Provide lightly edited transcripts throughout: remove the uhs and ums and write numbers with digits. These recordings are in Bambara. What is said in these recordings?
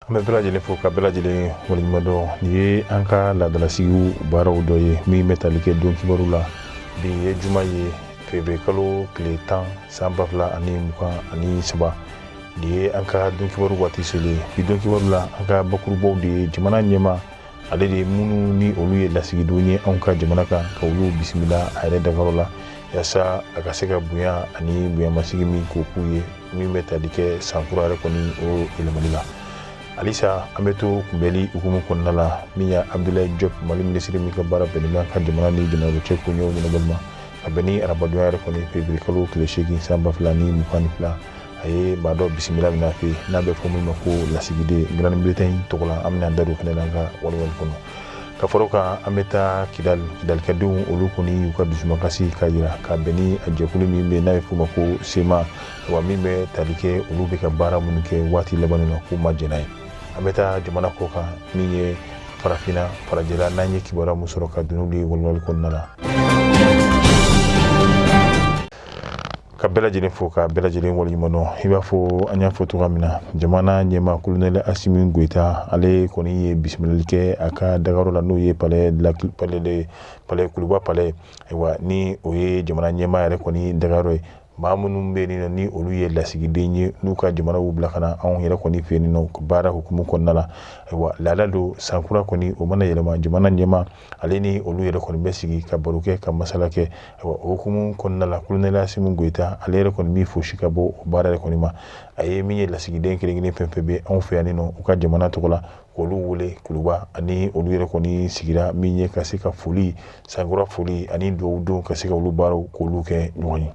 An bɛ bɛɛ lajɛlen fo ka bɛɛ lajɛlen waleɲuman dɔn. Nin ye an ka laadalasigiw baaraw dɔ ye min bɛ tali kɛ don kibaru la. Bi ye juma ye, février kalo tile 10, san 2023. Nin ye an ka don kibaru waati selen. Bi don kibaru la, an ka bakurubaw de ye jamana ɲɛmaa ale de ye minnu ni olu ye lasigidenw ye anw ka jamana kan, ka olu bisimila a yɛrɛ dagayɔrɔ la, yaasa a ka se ka bonya ani bonyamasigi min k'o k'u ye, min bɛ tali kɛ sankura yɛrɛ kɔni o yɛlɛmali la. Halisa an bɛ to kunbɛli hukumu kɔnɔna la, min ye Abdoulaye Diop, Mali minisiri min ka baara bɛnnen bɛ an ka jamana ni jamana cɛ koɲɛw ɲɛnabɔli ma, ka bɛn ni arabadonya yɛrɛ kɔni février kalo tile 8, san 2022, a ye maa dɔ bisimila min fɛ yen n'a bɛ fɔ min ma ko lasigiden Grande-Bretagne tɔgɔ la. An bɛna an da don fɛnɛ la an ka walawali kɔnɔ. Ka fara o kan, an bɛ taa Kidali. Kidalikadenw olu kɔni y'u ka dusumakasi k'a jira ka bɛn ni a jɛkulu min bɛ n'a bɛ f'o ma ko CMA wa, min bɛ tali kɛ olu bɛ ka baara minnu kɛ waati laban na, k'u ma jɛn n'a ye. An bɛ taa jamana kɔ kan, min ye farafinna farajɛla, n'an ye kibaruya min sɔrɔ ka don n'olu ye walawali kɔnɔna la. Ka bɛɛ lajɛlen fo ka bɛɛ lajɛlen waleɲuman dɔn. I b'a fɔ an y'a fɔ cogoya min na, jamana ɲɛmaa colonel Assimi Goïta, ale kɔni ye bisimilali kɛ a ka dagayɔrɔ la, n'o ye palais de la palais de palais Kuluba palais. Ayiwa, ni o ye jamana ɲɛmaa yɛrɛ kɔni dagayɔrɔ ye, maa minnu bɛ yen nɔ ni olu ye lasigiden ye, n'u ka jamana y'u bila ka na anw yɛrɛ kɔni fɛ yen nɔ baara hukumu kɔnɔna la. Ayiwa, laada don, sankura kɔni o mana yɛlɛma, jamana ɲɛmaa ale ni olu yɛrɛ kɔni bɛ sigi ka baro kɛ, ka masala kɛ. Ayiwa, o hukumu kɔnɔna la, colonel Assimi Goïta ale yɛrɛ kɔni min fosi ka bɔ o baara yɛrɛ kɔni ma, a ye min ye lasigiden kelen kelen fɛn fɛn bɛ anw fɛ yan nɔ u ka jamana tɔgɔ la, k'olu wele Kuluba, ani olu yɛrɛ kɔni sigira min ye ka se ka foli, sankura foli ani dugawu don, ka se ka olu baaraw k'olu kɛ ɲɔgɔn ye.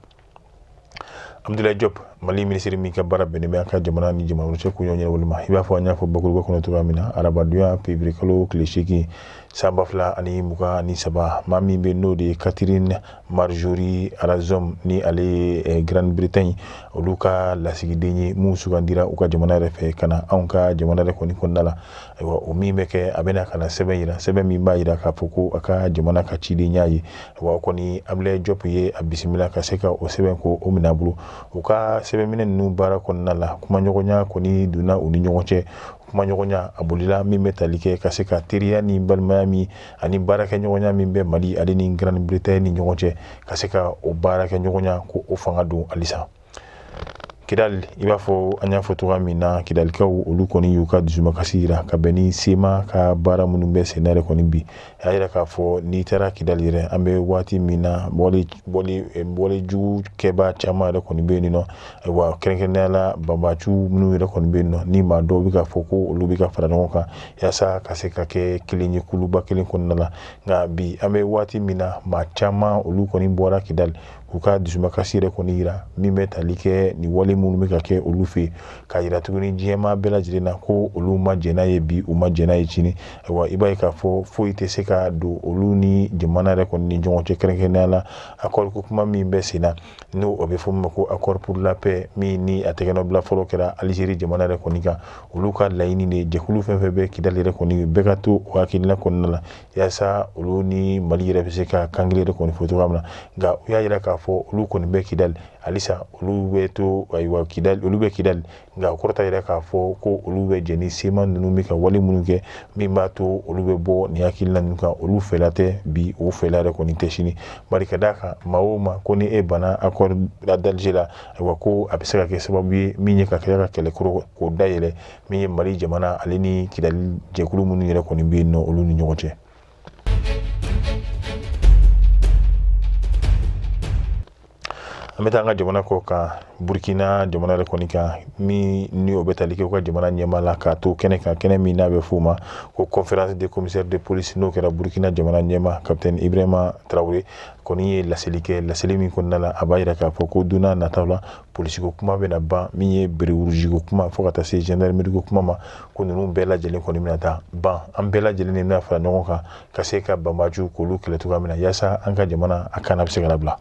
Abdoulaye Diop, Mali minisiri min ka baara bɛnnen bɛ an ka jamana ni jamana cɛ koɲɛw ɲɛnabɔli ma, i b'a fɔ an y'a fɔ bakuruba kɔnɔ cogoya min na, arabadonya février kalo tile 8, san 2023, maa min bɛ n'o de ye Catherine Marjorie Razom, ni ale ye Grande-Bretagne olu ka lasigiden ye, mun sugandira u ka jamana yɛrɛ fɛ ka na anw ka jamana yɛrɛ kɔni kɔnɔna la. Ayiwa, o min bɛ kɛ, a bɛna ka na sɛbɛn yira, sɛbɛn min b'a yira k'a fɔ ko a ka jamana ka ciden y'a ye. Ayiwa, o kɔni Abdoulaye Diop ye a bisimila ka se ka o sɛbɛn ko o minɛ a bolo. U ka sɛbɛnminɛ ninnu baara kɔnɔna la, kumaɲɔgɔnya kɔni donna u ni ɲɔgɔn cɛ. Kumaɲɔgɔnya a bolila min bɛ tali kɛ ka se ka teriya ni balimaya min ani baarakɛɲɔgɔnya min bɛ Mali ale ni Grande-Bretagne ni ɲɔgɔn cɛ, ka se ka o baarakɛɲɔgɔnya ko o fanga don halisa. Kidali, i b'a fɔ an y'a fɔ cogoya min na, Kidalikaw olu kɔni y'u ka dusumakasi yira ka bɛn ni CMA ka baara minnu bɛ senna yɛrɛ kɔni bi. A y'a yira k'a fɔ n'i taara Kidali yɛrɛ, an bɛ waati min na, wale jugu kɛbaa caman yɛrɛ kɔni bɛ yen nɔ. Ayiwa, kɛrɛnkɛrɛnnenya la banbaciw minnu yɛrɛ kɔni bɛ yen nɔ, ni maa dɔw bɛ k'a fɔ ko olu bɛ ka fara ɲɔgɔn kan yaasa ka se ka kɛ kelen ye kuluba kelen kɔnɔna la. Nka bi an bɛ waati min na, maa caman olu kɔni bɔra Kidali k'u ka dusumakasi yɛrɛ kɔni yira, min bɛ tali kɛ nin wale minnu bɛ ka kɛ olu fɛ yen, k'a yira tuguni diɲɛmaa bɛɛ lajɛlen na ko olu ma jɛn n'a ye bi, u ma jɛn n'a ye sini. Ayiwa, i b'a ye k'a fɔ foyi tɛ se ka don olu ni jamana yɛrɛ kɔni ni ɲɔgɔn cɛ, kɛrɛnkɛrɛnnenya la accord ko kuma min bɛ sen na, n'o o bɛ fɔ min ma ko accord pour la paix, min ni a tɛgɛnɔbila fɔlɔ kɛra Algérie jamana yɛrɛ kɔni kan. Olu ka laɲini de, jɛkulu fɛn fɛn bɛ Kidali yɛrɛ kɔni, bɛɛ ka to o hakilina kɔnɔna la, yaasa olu ni Mali yɛrɛ bɛ se ka kan kelen yɛrɛ kɔni fɔ cogoya min na. Nka u y'a yira k'a fɔ olu kɔni bɛ Kidali halisa, olu bɛ to, ayiwa, Kidali, olu bɛ Kidali. Nka o kɔrɔ t'a yira k'a fɔ ko olu bɛ jɛn ni CMA ninnu bɛ ka wale minnu kɛ min b'a to olu bɛ bɔ nin hakilina ninnu kan. Olu fɛla tɛ bi, o fɛla yɛrɛ kɔni tɛ sini. Bari ka d'a kan, maa o maa ko ni e banna accord d'Alger la, ayiwa, ko a bɛ se ka kɛ sababu ye min ye ka kɛ ka kɛlɛkɔrɔ k'o dayɛlɛ, min ye Mali jamana ale ni Kidali jɛkulu minnu yɛrɛ kɔni bɛ yen nɔ, olu ni ɲɔgɔn cɛ. An bɛ taa an ka jamana kɔ kan, Burkina jamana yɛrɛ kɔni kan, min ni o bɛ tali kɛ u ka jamana ɲɛmaa la, k'a to kɛnɛ kan, kɛnɛ min n'a bɛ f'o ma ko conférence des commissaires de police, n'o kɛra Burkina jamana ɲɛmaa capitaine Ibrahima Traoré kɔni ye laseli kɛ. Laseli min kɔnɔna la, a b'a yira k'a fɔ ko don n'a nataw la, polisiko kuma bɛna ban, min ye béret rouge ko kuma fo ka taa se gendarmerie ko kuma ma, ko ninnu bɛɛ lajɛlen kɔni bɛna taa ban. An bɛɛ lajɛlen de bɛna fara ɲɔgɔn kan ka se ka banbaciw k'olu kɛlɛ cogoya min na, yaasa an ka jamana a kana bɛ se ka labila.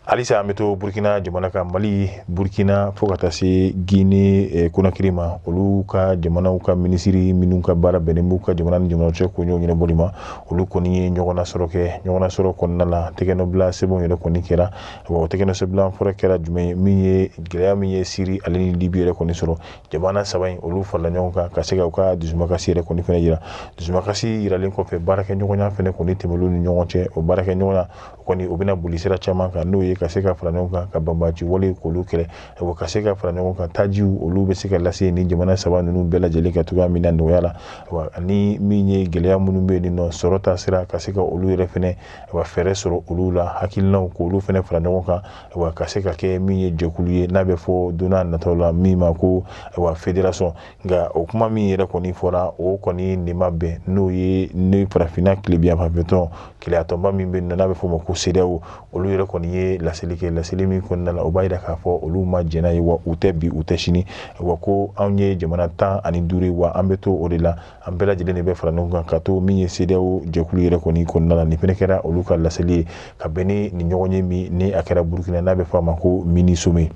Halisa an bɛ to Burkina jamana kan. Mali, Burkina, fo ka taa se Guinée Conakry ma, olu ka jamanaw ka minisiri minnu ka baara bɛnnen b'u ka jamana ni jamana cɛ koɲɛw ɲɛnabɔli ma, olu kɔni ye ɲɔgɔnnasɔrɔ kɛ. Ɲɔgɔnnasɔrɔ kɔnɔna la, tɛgɛnɔbila sɛbɛnw yɛrɛ kɔni kɛra. O tɛgɛnɔsɛbila fɔlɔ kɛra jumɛn ye? Min ye gɛlɛya min ye Siri ale ni Libi yɛrɛ kɔni sɔrɔ, jamana saba in olu farala ɲɔgɔn kan ka se ka u ka dusumakasi yɛrɛ kɔni fana jira. Dusumakasi yiralen kɔfɛ, baarakɛɲɔgɔnya fana kɔni tɛmɛn'u ni ɲɔgɔn cɛ. O baarakɛɲɔgɔnya kɔni, o bɛna boli sira caman kan, n'o ye ka se ka fara ɲɔgɔn kan ka banbaanci wale k'olu kɛlɛ, ka se ka fara ɲɔgɔn kan tajiw olu bɛ se ka lase ni jamana saba ninnu bɛɛ lajɛlen ka cogoya min na nɔgɔya la, ani min ye gɛlɛya minnu bɛ yen nɔ sɔrɔ ta sira, ka se ka olu yɛrɛ fɛnɛ fɛɛrɛ sɔrɔ olu la, hakilinaw k'olu fɛnɛ fara ɲɔgɔn kan, ka se ka kɛ min ye jɛkulu ye n'a bɛ fɔ don n'a nataw la min ma ko fédération. Nka o kuma min yɛrɛ kɔni fɔra, o kɔni nin ma bɛn, n'o ye ni farafinna tilebinyanfanfɛtɔn kelenyatɔnba min bɛ n'a bɛ f'o ma ko CEDEAO, olu yɛrɛ kɔni ye laseli kɛ. Laseli min kɔnɔna la, o b'a jira k'a fɔ olu ma jɛn n'a ye, wa u tɛ bi, u tɛ sini, wa ko anw ye jamana 15 ye, wa an bɛ to o de la, an bɛɛ lajɛlen de bɛ fara ɲɔgɔn kan ka to min ye CEDEAO jɛkulu yɛrɛ kɔni kɔnɔna la. Nin fɛnɛ kɛra olu ka laseli ye ka bɛn ni nin ɲɔgɔn ye min ni a kɛra Burukina, n'a bɛ fɔ a ma ko mini sommet.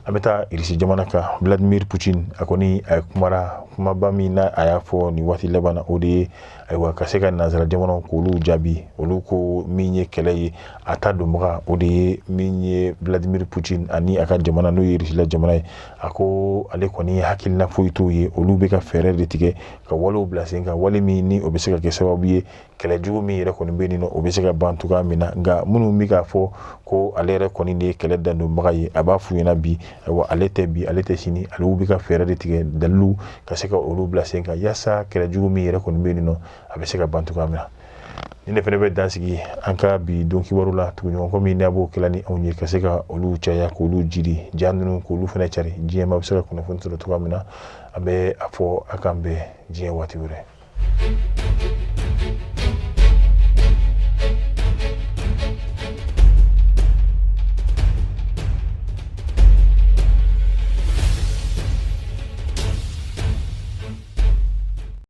An bɛ taa Irisi jamana kan. Vladimir Putin, a kɔni a kumara kumaba min na, a y'a fɔ nin waati laban na, o de ye ayiwa ka se ka nansara jamanaw k'olu jaabi. Olu ko min ye kɛlɛ ye, a ta donbaga o de ye min ye Vladimir Putin ani a ka jamana, n'o ye Irisila jamana ye. A ko ale kɔni hakilina foyi t'o ye, olu bɛ ka fɛɛrɛ de tigɛ ka walew bila sen kan, wale min ni o bɛ se ka kɛ sababu ye kɛlɛ jugu min yɛrɛ kɔni bɛ yen nɔ, o bɛ se ka ban cogoya min na. Nka minnu bɛ k'a fɔ ko ale yɛrɛ kɔni de ye kɛlɛ dandonbaga ye, a b'a f'u ɲɛna bi, ayiwa, ale tɛ bi, ale tɛ sini, ale bɛ ka fɛɛrɛ de tigɛ, dalilu ka se ka olu bila sen kan yaasa kɛlɛ jugu min yɛrɛ kɔni bɛ yen nɔ, a bɛ se ka ban cogoya min na. Nin de fana bɛ dan sigi an ka bi don kibaru la. Tuguɲɔgɔn min n'a b'o kɛla ni anw ye ka se ka olu caya, k'olu jiri ja ninnu, k'olu fana cari, diɲɛ ma bɛ se ka kunnafoni sɔrɔ cogoya min na. An bɛ a fɔ a k'an bɛn diɲɛ waati wɛrɛ.